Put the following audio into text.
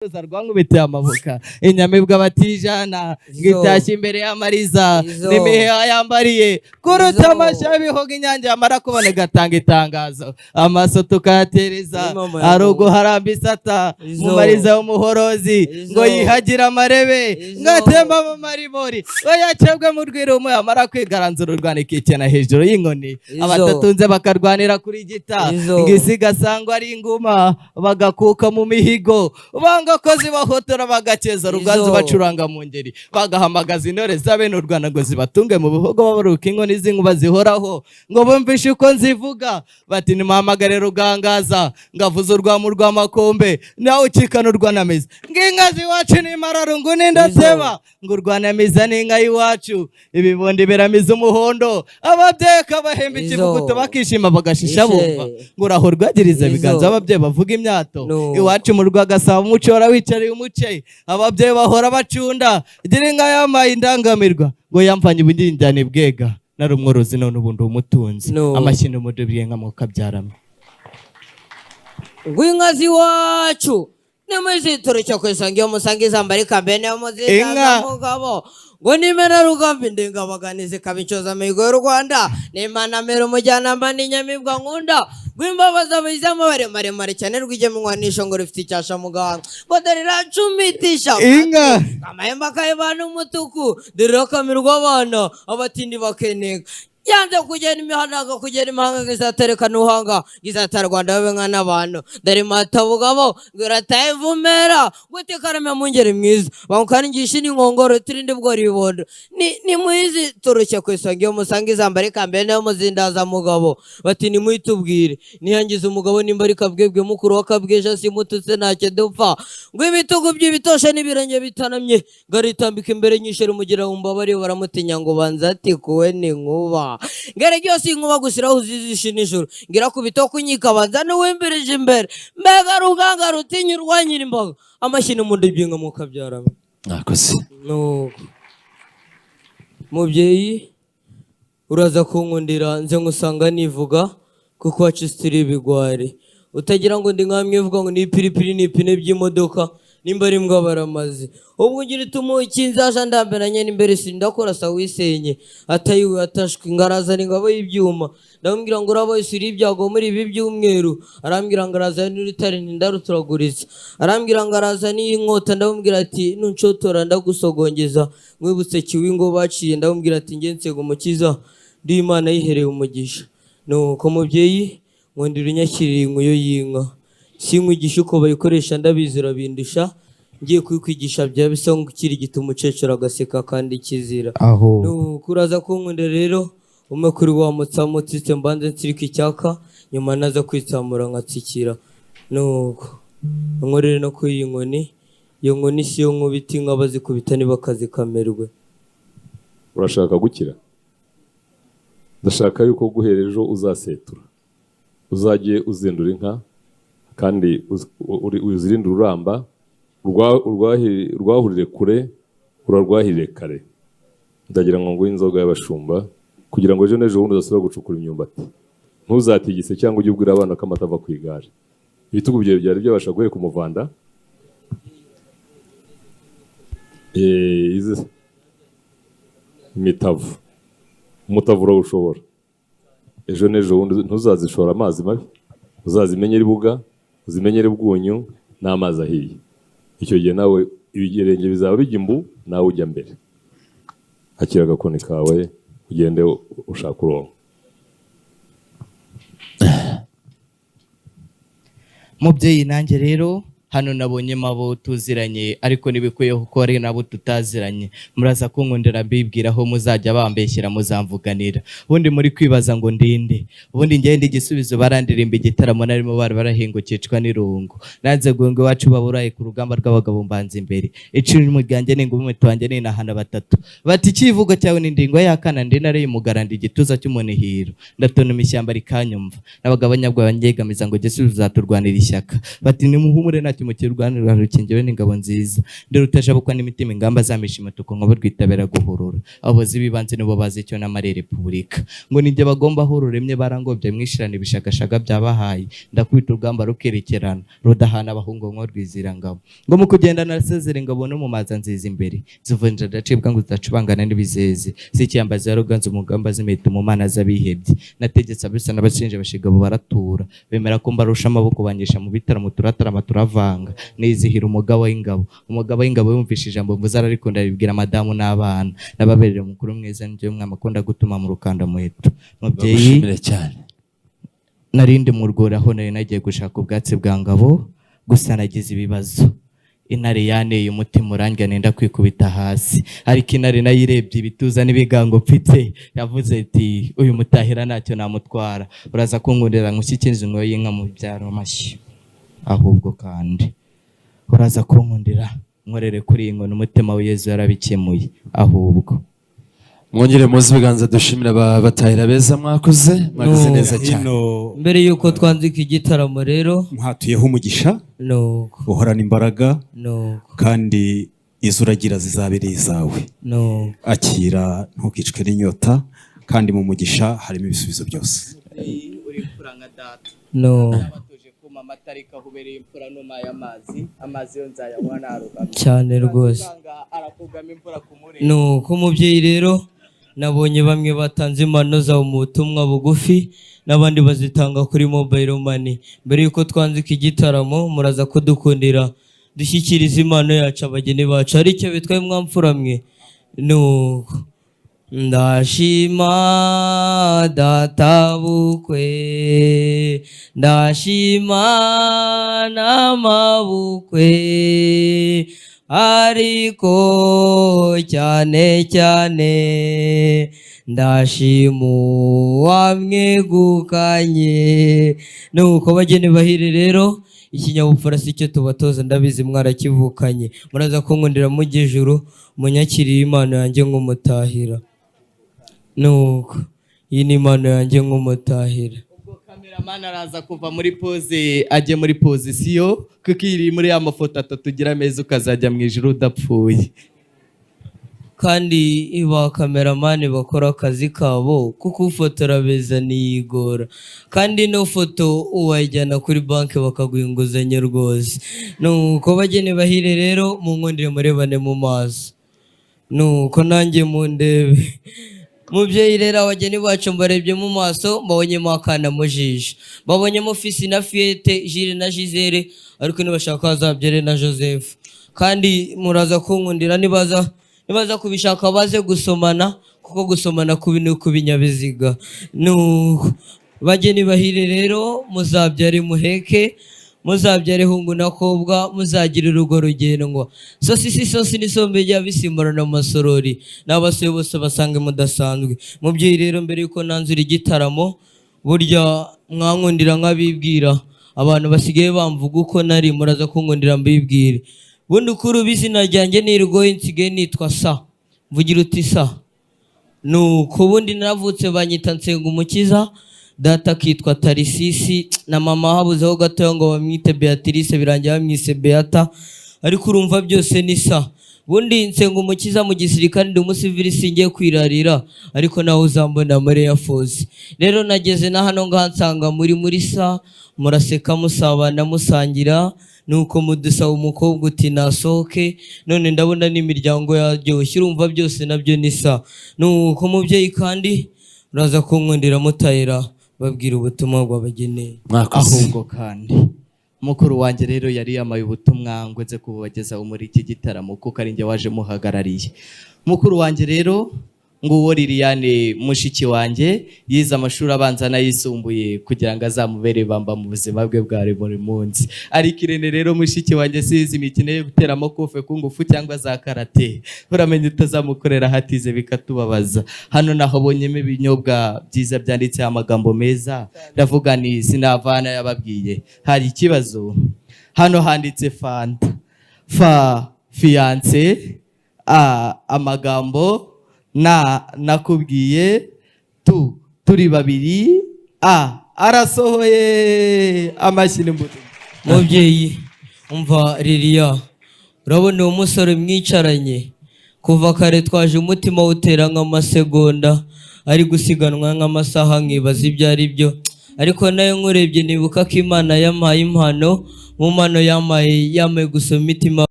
Ruza rwankubitiye amabuka inyamibwa batijana ngo Izo. itashye imbere y'amariza Izo. n'imiheha yambariye kuruta Izo. amashyo y'ibihogo inyange yamara kubona igatanga itangazo, amaso tukayatereza Ni mama ya ari Mungu. uguharamba isata Izo. mu mariza y'umuhorozi Izo. ngo yihagire amarebe Izo. ngo atemba mu maribori ngo yacebwe mu rwirumu yamara kwigaranzura urwanda ikikena hejuru y'inkoni. Izo. Abatatunze bakarwanira kuri gita Izo. ngo isi igasangwa ari inguma bagakuka mu mihigo, banga ko zibahotora bagakeza ruganzu Izo. bacuranga mu ngeri, bagahamagaza intore za bene u Rwanda ngo zibatunge mu bihogo, babaruka inkoni z'inkuba zihoraho ngo bumvishe uko nzivuga, bati nimuhamagare Rugangaza ngo avuze urwamu rw'amakombe nawe ukikana urwanamiza, ngo inka z'iwacu ni imararungu n'indatema, ngo urwanamiza ni inka y'iwacu, ibibondi biramiza umuhondo, ababyeyi akabahemba Izo. ikivuguto bakishima bagashisha Ishe. bumva ngo uraho rwagiriza Izo. ibiganza ababyeyi bavuga imyato. No. Iwacu mu Rwagasabo umuco wahora wicariye umuce, ababyeyi bahora bacunda gira inka yamaye indangamirwa ngo yamvanye ubugingane bwega, nari umworozi none ubu ndi umutunzi. No. Amashyi n'umudubiye nka mukabyarama. Ngo inka z'iwacu nimuziturutse ku isonga iyo musanga izambara ikambene Inka. muzitanza mugabo, ngo nimena rugamba indengabaganizi ikaba inshoza mihigo y'u Rwanda, nimanamira umujyanama n'inyamibwa nkunda, ngo imbabazi abayizamo maremare cyane rw'igemwanisho ngo rufite icyasha muganga, ngo dore iracumitisha Inka. amahembe akayibana umutuku, dore irakamirwa abana abatindi bakeneka, yanze kugenda imihanda kugera imahanga ngo izatereka n'uhanga ngo izatara Rwanda babe nka n'abantu, dore matabugabo ngo irataye ivumera gute karame mu ngeri mwiza bamukaringisha n'inkongoro turinde bwora ibibondo ni muhizi turushye ku isonga iyo musanga izambara ikambere nayo muzindaza mugabo, bati nimuhitubwire niyangiza umugabo nimba ari kabwebwe mukuru wa kabweja simututse ntacyo dupfa, ngo ibitugu by'ibitoshe n'ibirenge bitanamye ngo aritambika imbere nyishera umugira mbabare baramutinya ngo banza ati kuwe ni nkuba ngere ryose inkuba gusiraho uzizisha nijoro ngira kubita kunyika banza n'uwimbirije imbere mbega ruganga rutinya urwanyira imbaga amashyi n'umundi byinga mukabyarama. Mwakoze. Nuko mubyeyi uraza kunkundira nze ngusanga nivuga kuko wacitse ibigwari utagira ngo ndi nkamwe ivuga ngo ni ipiripiri ni ipine by'imodoka nimba ari mbwa baramaze ubwo ugira itumuki nzaja ndamberanye n'imbere sindakora sa wisenye atayiwe atashwe ngarazana ingabo y'ibyuma, ndamubwira ngo uraba wese uri ibyago muri ibi byumweru, arambwira ngo araza n'urutare ntindaruturaguritse, arambwira ngo araza n'inkota, ndamubwira ati nuncotora ndagusogongeza mwibutse kiwi ngo baciye, ndamubwira ati nge nsega umukiza ndi Imana yihereye umugisha. Nuko mubyeyi nkundira unyakiriye inkuyo y'inka sinkwigisha uko bayikoresha ndabizi urabindusha, ngiye kuyikwigisha byaba bisa nk'ukirigita umukecuru agaseka kandi kizira. Aho. Nuko uraza kunkunda rero umwe kuri wa mutsamu utsitse mbanze nsirika icyaka nyuma naza kwitsamura nkatsikira, nuko nkorere no kuri iyi nkoni, iyo nkoni si yo nkubita inka bazikubita ntibakazikamerwe. Urashaka gukira? Ndashaka yuko guhera ejo uzasetura uzajye uzindura inka kandi uzirinde ururamba urwahurire kure urarwahirire kare. Ndagira ngo nguhe inzoga y'abashumba kugira ngo ejo n'ejo bundi udasubira gucukura imyumbati, ntuzatigise cyangwa ujye ubwira abana ko amata ava ku igare. Ibitugu byawe byari byabasha guheka umuvanda. Izi imitavu umutavu urawushobora. Ejo n'ejo bundi ntuzazishora amazi mabi, uzazimenyere ibuga, uzimenyere ubwunyu n'amazi ahiye. Icyo gihe nawe ibirenge bizaba bijya imbu, nawe ujya mbere. Akira agakoni kawe ugende ushaka urongo. Mubyeyi nanjye rero hano nabonye mabo tuziranye ariko ntibikwiye kuko ari nabo tutaziranye, muraza kunkundira mbibwira aho muzajya bambeshyira muzamvuganira. Ubundi muri kwibaza ngo ndinde, ubundi ngende igisubizo barandirimba igitaramo narimo bari barahingukicwa n'irungu, nanze guhunga iwacu baburaye ku rugamba rw'abagabo mbanza imbere, icumu ryanjye ni ingumi wanjye ni inahana batatu bati icyivugo cyawe ni ndingo y'akana ndi nare y'umugara ndi igituza cy'umunihiro ndatonoma ishyamba rikanyumva n'abagabo nyabwo banyegamiza ngo gisubizo uzaturwanira ishyaka, bati nimuhumure ntacyo cy'umukirwanirwa rukingiwe n'ingabo nziza. Ndi rutajabukwa n'imitima ingamba zamisha imituku nkabo rwitabira guhurura. Abayobozi b'ibanze nibo bazi icyo namariye Repubulika. Ngo ninjye bagomba aho ruremye barangobye mwishirana ibishakashaga byabahaye. Ndakubita urugamba rukerekerana rudahana abahungu nko rwizirangabo. Ngo mu kugenda narasezera ingabo no mu maza nziza imbere. Zivunja ndacibwa ngo zidacubangana n'ibizeze. Zikiyambaza ya Ruganzu umugamba zimeta mu mana z'abihebye. Nategetse abisa n'abashinje bashigabo baratura. Bemera ko mbarusha amaboko banyisha mu bitaramo turatarama turavanga. Nizihira umugabo w'ingabo. Umugabo w'ingabo yumvise ijambo mvuze ararikunda aribwira madamu n'abana. Nababereye umukuru mwiza nibyo mwami akunda gutuma mu rukanda muheto. Mubyeyi Bagushimire cyane. Narindi mu rwuri aho nari nagiye gushaka ubwatsi bwa ngabo, gusa nagize ibibazo. Intare yaneye umutima urandya nenda kwikubita hasi, ariko intare nayo irebye ibituza n'ibigango mfite yavuze iti uyu mutahira ntacyo namutwara, uraza kunkundira nkushyikirize inkoyo y'inka mu byaro amashyi. Ahubwo kandi uraza kunkundira nkorere kuri iyi nkoni, umutima wa Yezu yarabikemuye. Ahubwo Mwongere muze ibiganza dushimira aba batahira beza, mwakoze mwakoze No. neza cyane. Hino Mbere y'uko twanzika igitaramo rero, mwatuyeho umugisha, nuko uhorana imbaraga, nuko kandi izo uragira zizabere izawe. Nuko Akira, ntukicwe n'inyota, kandi mu mugisha harimo ibisubizo byose. Uri imfura nka data. Nuko Batuje kuma amata, ariko aho ubereye imfura numaye amazi, amazi yo nzayanywa narugamye. Cyane rwose. Usanga arakugama imvura ku murenge. Nuko umubyeyi rero, nabonye bamwe batanze impano zabo mu butumwa bugufi n'abandi bazitanga kuri mobile money. Mbere y'uko twanzika igitaramo, muraza kudukundira dushyikiriza impano yacu abageni bacu. Hari icyo bitwaye mwamfura mwe. Nuko ndashima databukwe, ndashima n'amabukwe, ariko cyane cyane ndashima uwamwegukanye. Nuko bageni bahire rero, ikinyabupfura si cyo tubatoza, ndabizi mwarakivukanye. Muraza kunkundira mujye ijuru munyakiriye impano yanjye nk'umutahira. Nuko iyi ni impano yanjye nk'umutahira. Ubwo kameramani araza kuva muri pose ajye muri position, kuko iri muri ya mafoto atatu ugira ameza ukazajya mu ijuru udapfuye. Kandi ba kameramani bakora akazi kabo, kuko ufotora beza ntiyigora, kandi ino foto uwayijyana kuri banki bakaguha inguzanyo rwose. Nuko bageni bahire rero, munkundire murebane mu maso, nuko nanjye mundebe. Mubyeyi rero, abageni bacu mbarebye mu maso, mbabonyemo akana mu jisho, babonyemo fils na fillette, Jules na Gisele, ariko nibashaka bazabyare na Joseph. Kandi muraza kunkundira nibaza kubishaka baze gusomana, kuko gusomana kubi ni ukubinyabiziga. Nuko bageni bahire rero, muzabyare muheke, muzabyare hungu na kobwa, muzagire urugo rugendwa. Sosisi sosi n'isombe rya bisimburana mu masorori n'abasore bose basange mudasanzwe. Mubyeyi rero, mbere yuko nanzura igitaramo, burya mwankundira nk'abibwira abantu basigaye bamvuga uko nari, muraza kunkundira mbibwire. Bundi ukuri ubu izina ryanjye ni Irgoye, nsigaye nitwa Sa mvugira uti Sa. Nuko ubundi naravutse banyita Nsengumukiza, data akitwa Tarisisi na mama habuzeho gatoya ngo bamwite Beatrice, birangira bamwise Beata, ariko urumva byose ni Sa. Bundi Nsengumukiza mu gisirikare, ndi umusivili, singiye kwirarira, ariko nawe uzambona muri Air Force. Rero nageze na hano ngaha nsanga muri sa muraseka, musabana, musangira, nuko mudusaba umukobwa uti nasohoke, none ndabona n'imiryango yaryoshye, urumva byose nabyo ni sa. Nuko mubyeyi kandi uraza kunkundira mutayira babwira ubutumwa bwabageneye. Mwakoze. Ahubwo kandi mukuru wanjye rero yari yamaye ubutumwa ngo nze kububagezaho muri iki gitaramo, kuko ari njye waje muhagarariye. Mukuru wanjye rero nguwo Liliane, mushiki wanjye, yize amashuri abanza n'ayisumbuye kugira ngo azamubere ibamba mu buzima bwe bwa buri munsi. Ariko Irene rero mushiki wanjye sizi imikino yo gutera amakofe ku ngufu cyangwa za karate, uramenye utazamukorera hatize bikatubabaza. Hano naho abonyemo ibinyobwa byiza byanditseho amagambo meza, ndavuga ni sinavana yababwiye hari ikibazo. Hano handitse fanta, fa fiancé, a amagambo, na nakubwiye, tu turi babiri, a arasohoye amashyi n'imbuto. Mubyeyi Umva Liliya, urabona uwo musore mwicaranye kuva kare, twaje umutima utera nk'amasegonda ari gusiganwa nk'amasaha, nkibaza ibyo ari byo. Ariko nayo nkurebye nibuka ko Imana yampaye impano, mu mpano yampaye, yampaye gusoma imitima.